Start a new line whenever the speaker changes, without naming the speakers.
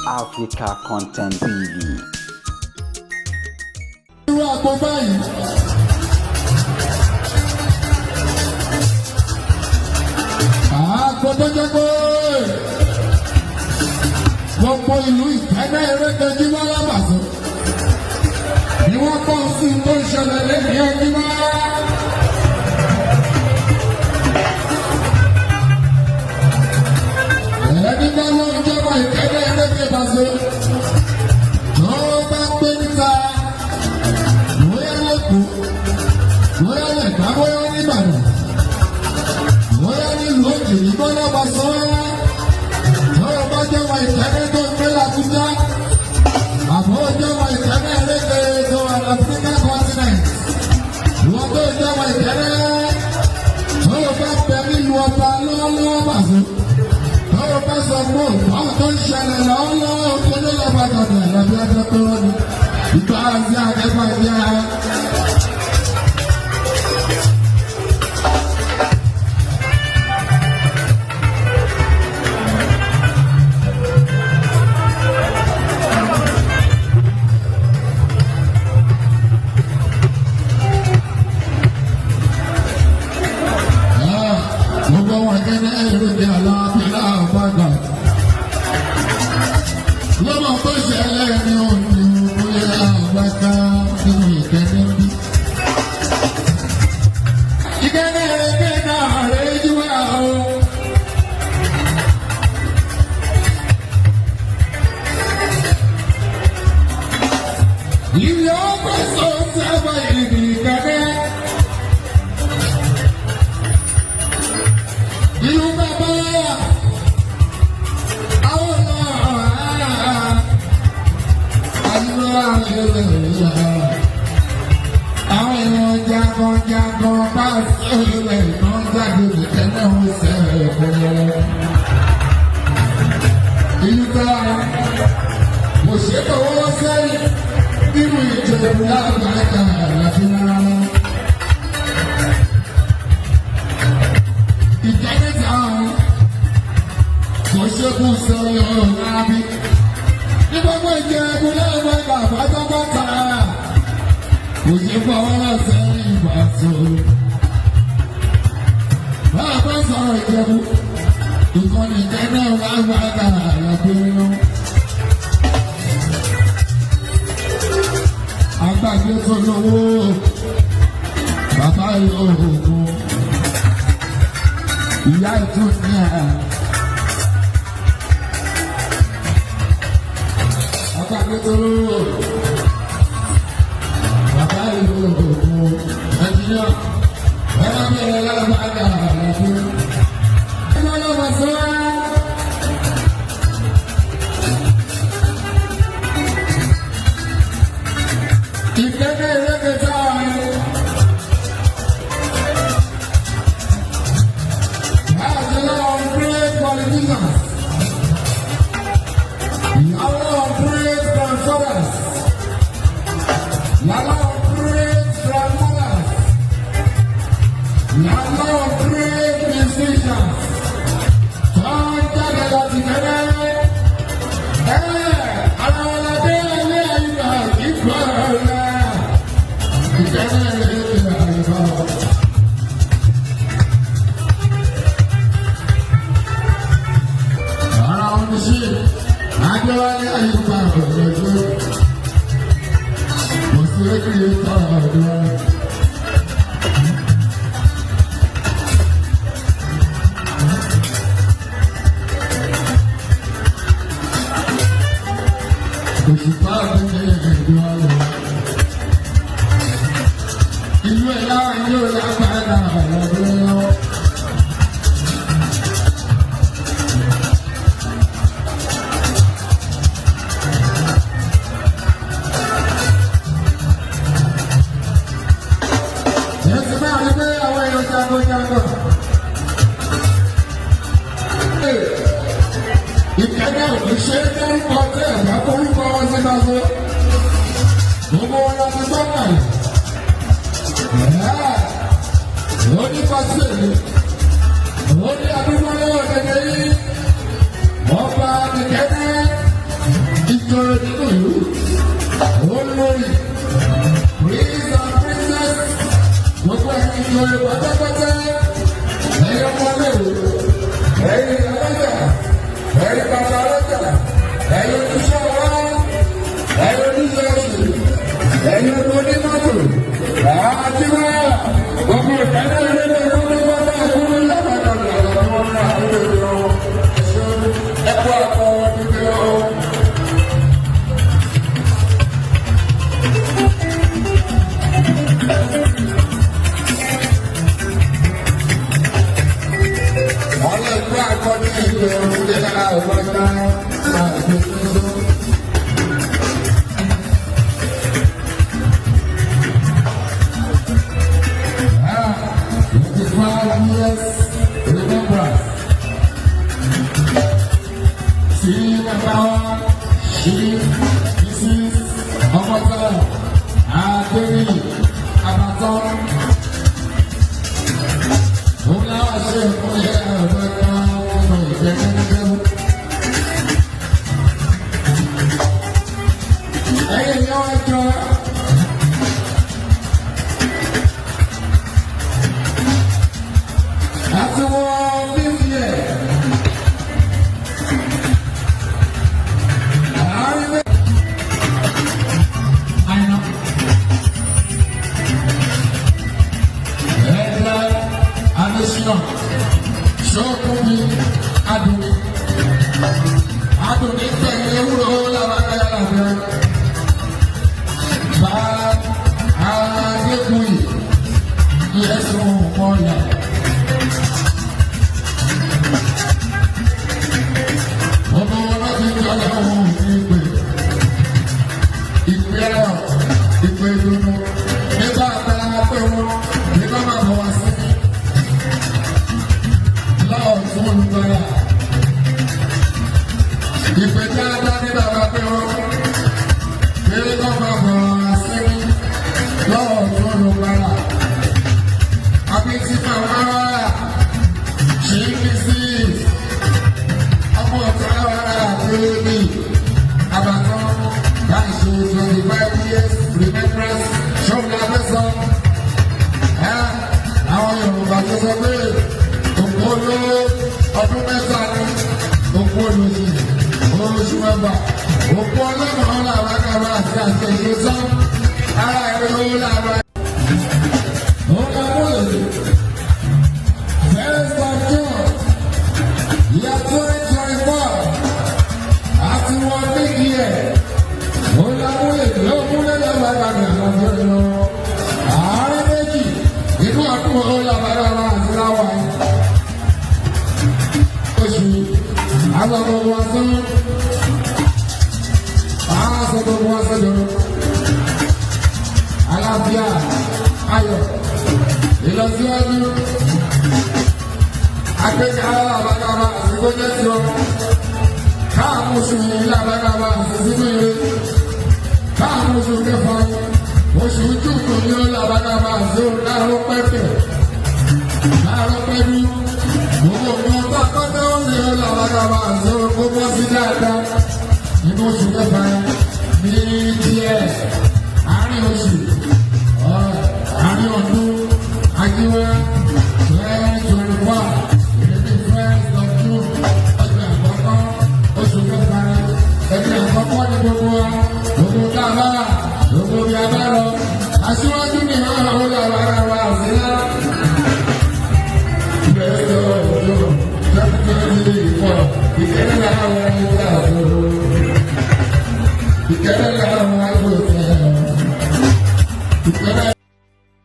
Africa Content TV.
Irú àgbo báyìí. Àgbo tó jẹ́ pé gbogbo ìlú Ìkẹ́nnẹ́ Erékejì wá lábàṣọ. Ni wọ́n kọ́ sí tó ń ṣẹlẹ̀ lẹ́yìn ẹni wá. Ẹni bá lọ jọba Ìkẹ́nnẹ́ Erékejì tó bá gbé níta, bóyá lẹ́kọ̀ọ́, bóyá lẹ́gbàá, bóyá nìbàdàn, bóyá nílùú òkèèrè, bóyá bá sọ ọ́ lọ́wọ́ bá jẹ́ wọn Ìkẹ́nnẹ́ tó ń gbé l'Àbújá, àbọ̀ jẹ́ wọn Ìkẹ́nnẹ́ Eréke tó wà ní Africa continent, wọ́n tó jẹ́ wọn Ìkẹ́nnẹ́ tó bá bẹ nílùú ọba lọ́wọ́lọ́wọ́ bàṣẹ tó bá sọ pé òun tó ń ṣẹlẹ̀ lọ́wọ́lọ́wọ́ tó ló lọ́ba dọ̀dọ̀ lọ́bí ọjọ́ tó wọ́n ní ìgbà àti àkẹ́kọ̀ọ́ ìyá. Gbogbo wọn kẹ́lẹ́ èròjà aláàbílà àbágbà. Lọ́mọ tó ṣẹlẹ̀ ní òní bóyá àbáká nínú Ìkẹ́nnẹ́ bí. Ìkẹ́nnẹ́ Eréke náà rẹ̀ jíwá o. Ìyá ọgbà sọ sábà ìdí Ìkẹ́nnẹ́. Ìlú bàbá àwọn náà àdúrà àwọn èèyàn jagunjagun bá sílẹ̀ náà jáde nìkẹ́lẹ́ ń sẹ́ẹ̀kọ́. Ìlú tá kò ṣe fọwọ́ sẹ́yìn nínú Ìjẹ̀bú lágbàáyà àlàáfíà rárá. Ìjẹ́nìta kò ṣekú sọ̀rọ̀ ọ̀nàbí. Ní gbogbo Ìjẹ̀bú lágbàáyà pátápátá kò ṣe fọwọ́ sẹ́yìn ìbáṣọ. Báà bá sọ̀rọ̀ Ìjẹ̀bú, ìkànnì Ìkẹ́nnẹ́ lágbàáyà àlàáfíà. Àgbàgbé tó lówó, bàbá yóò ìyá ìtún ní ẹ̀. Àgbàgbé tó lówó, bàbá ìlú ògùn ẹnjìníà, ẹ máa bẹ̀rẹ̀ lágbàdà àlàfo. Ẹ máa lọ bọ̀ sọ́wọ́. Ìkẹ́nnẹ́ Eréke táwa ni. Has a lot of great politicians. A lot of great grandfathers. A lot of great grandmothers. A lot of great musicians. Tó ń jáde láti Ìkẹ́nnẹ́. Ẹ ara wọn la dé ilé ìgbà ìgbà ọ̀la. Ìkẹ́nnẹ́ Eréke àyíká. Ara wọn ní sí Adéwálé Àyùbá ọ̀rẹ́dẹ́. Kò sí rédíò tọrọ ọ̀dọ́. Òṣùpá àgbẹ̀jẹ̀ ẹ̀dùn ọ̀rọ̀. Ìlú ẹ̀ láwọn yóò lágbára ọ̀rọ̀ lọ. Ẹ ti máa rí pé àwọn èèyàn jagunjagun. Ìkẹ́nnẹ́ ò ní ṣe é dárúkọ tẹ́ ẹ̀ bá forúkọ wọn sí máa sọ. Gbogbo wọn la ti gbọ́ kàlẹ̀. Ó ní pàṣẹ, ó ní àdúgbò lọ́wọ́ gẹ́gẹ́ yìí. Ọba Ìkẹ́nnẹ́. ìjọra nínú ìlú, olórí, prince and princess, gbogbo ẹ̀yin ìjọra pátápátá, ẹ̀yin ọmọléèwé, ẹ̀yin alájà, ẹ̀yin bàbá alájà, ẹ̀yin oníṣẹ́ ọwọ́, ẹ̀yin oníṣẹ́ oṣù, ẹ̀yin ọmọ onímọ́tò, àti wá gbogbo ìpínlẹ̀ ilé pátápátá ìkúrú lábàdàn àwọn ẹ̀kọ́ àkọ́ níbi ọ̀. Àwọn ẹgbẹ́ akọni ìgbẹ́ òkúta àwọn ọ̀gá àti tuntun. 25 years remembrance. Sí bàbá wa, Chief Mrs. Ọmọtọ́lá Adéníyì Abatọ́. Òun láwọn ṣe ìpínlẹ̀ ọ̀dọ́ ọmọ ìgbẹ́ kẹ́kẹ́. Ẹ̀yin ni wọ́n jọ. Àti wọ́n fífi ẹ̀. Àárín mẹ́. Àyìnà. Ẹ̀dá Adésínà. Ṣọ́kùnmi Adùnní. Adùnní pẹ̀lú ewúro làwọn akẹ́yà làbẹ́. Bá Adékùnyì yẹ́sùn mọ́lá. Ọmọ wọn láti jọ lọ́wọ́ ìpè. Ìpè ẹ̀rọ, ìpè ìdùnnú. Nígbà àtàrà pé wọn, nígbà máa bọ̀ wá sí. Lọ́ọ̀ tún olùgbàlà. Ìpè dáadáa ní bàbá pé wọn. Pé kọ́ máa bọ̀ wá sí. Lọ́ọ̀ tún olùgbàlà. Àbí tí màmá ṣì ń bí sí ọmọ ọ̀tá ara àbúrò àbàtàn láì ṣe 25 years remembrance ṣọ́ọ̀bù abẹ́sọ̀. Àwọn Yorùbá tó sọ pé òkú olówó ọdún 3 ni, òkú olóṣì oṣù 6, òkú ọlọ́mọ làwọn akàrà àti àṣẹṣe sọ ara ẹ̀rọ làwọn. Òun làwọn olè 1 June year 2024 àti wọn nídìí ẹ̀. Òun làwọn olè ló múlẹ̀ lọ́wọ́ àgbàgbà àwọn ọ̀dọ́ àárín méjì inú ọdún òun làwọn ará àti láwọn oṣù àwọn ọmọ wa sọ àwọn ọmọ wa sọ jọrọ àlàáfíà, ayọ̀, ìlọsíwájú, agbẹ́ni alábàgàbà àsìkò jẹ́ tiwọn káàmù oṣù yìí lábàgàbà àti sínú ire, káàmù oṣù kẹfà, oṣù júùkù ní ó lábàgàbà àti láàárọ̀ pẹ́pẹ́ láàárọ̀ pẹ́lú gbogbo nǹkan tó akọ́tẹ́ ó ní ó lábàgàbà àti gbogbo sí dáadáa nínú oṣù kẹfà ní díẹ̀ àárín oṣù àárín ọdún ajíwá 2024, ìrètí 1 June, ọjọ́ àkọ́kọ́ oṣù kẹfà, ẹni àkọ́kọ́ ní gbogbo wa, gbogbo tá a bá wà, gbogbo bí a bá lọ, aṣíwájú ní ìhàn àwọn làwọn ará wa àṣìlá. 1 June 2024, ìkẹrẹ làwọn ẹni tí a sọ̀rọ̀, ìkẹrẹ làwọn agbófin, ìkẹrẹ.